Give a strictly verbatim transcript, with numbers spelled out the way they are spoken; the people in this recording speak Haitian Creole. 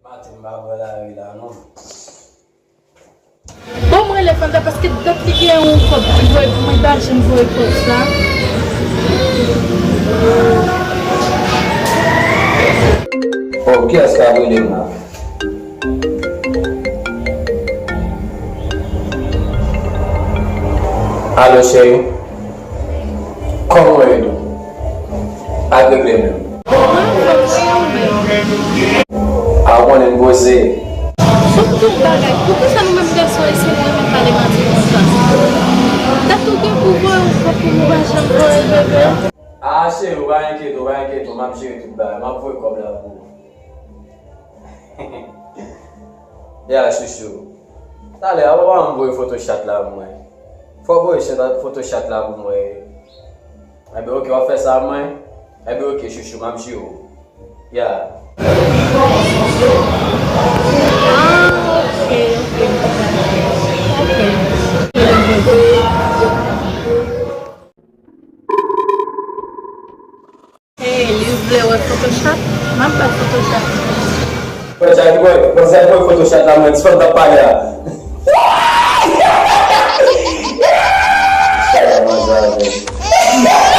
Maten m pa bò lari la non. Bon, mwen rele Fanta paske dat li gen yon kòb pou voye pou mwen, li pa janm voye kòb sa. Oh, kiyès k ap rele m la? Alo, cheri. Kòman w ye tou? Pa t regle menm. A, ou konnen m poze. Sou tout bagay, poukisa nou menm gason eseye renmen pale manti konsa? Dat ou gen pou voye yon kòb pou nou pa janm voye, bebe? A, cheri, ou pa enkyete, ou pa enkyete, m ap jere tout bagay, m ap voye kòb la pou ou. Ya, chouchou. Talè a, ou pa m voye foto chat la pou mwen. Fò w voye chat, foto chat la pou mwen. Enben, oke, w ap fè sa pou mwen? Enben, oke, chouchou, m ap jere w. Ya. Ah, oke, oke. Oke. Hey, li vle wè foto chat? M ap ba l foto chat. Pran chat, pran, pran chat, pran foto chat la, mwen, ti fanm k ap pale a. Chat la manje avè l.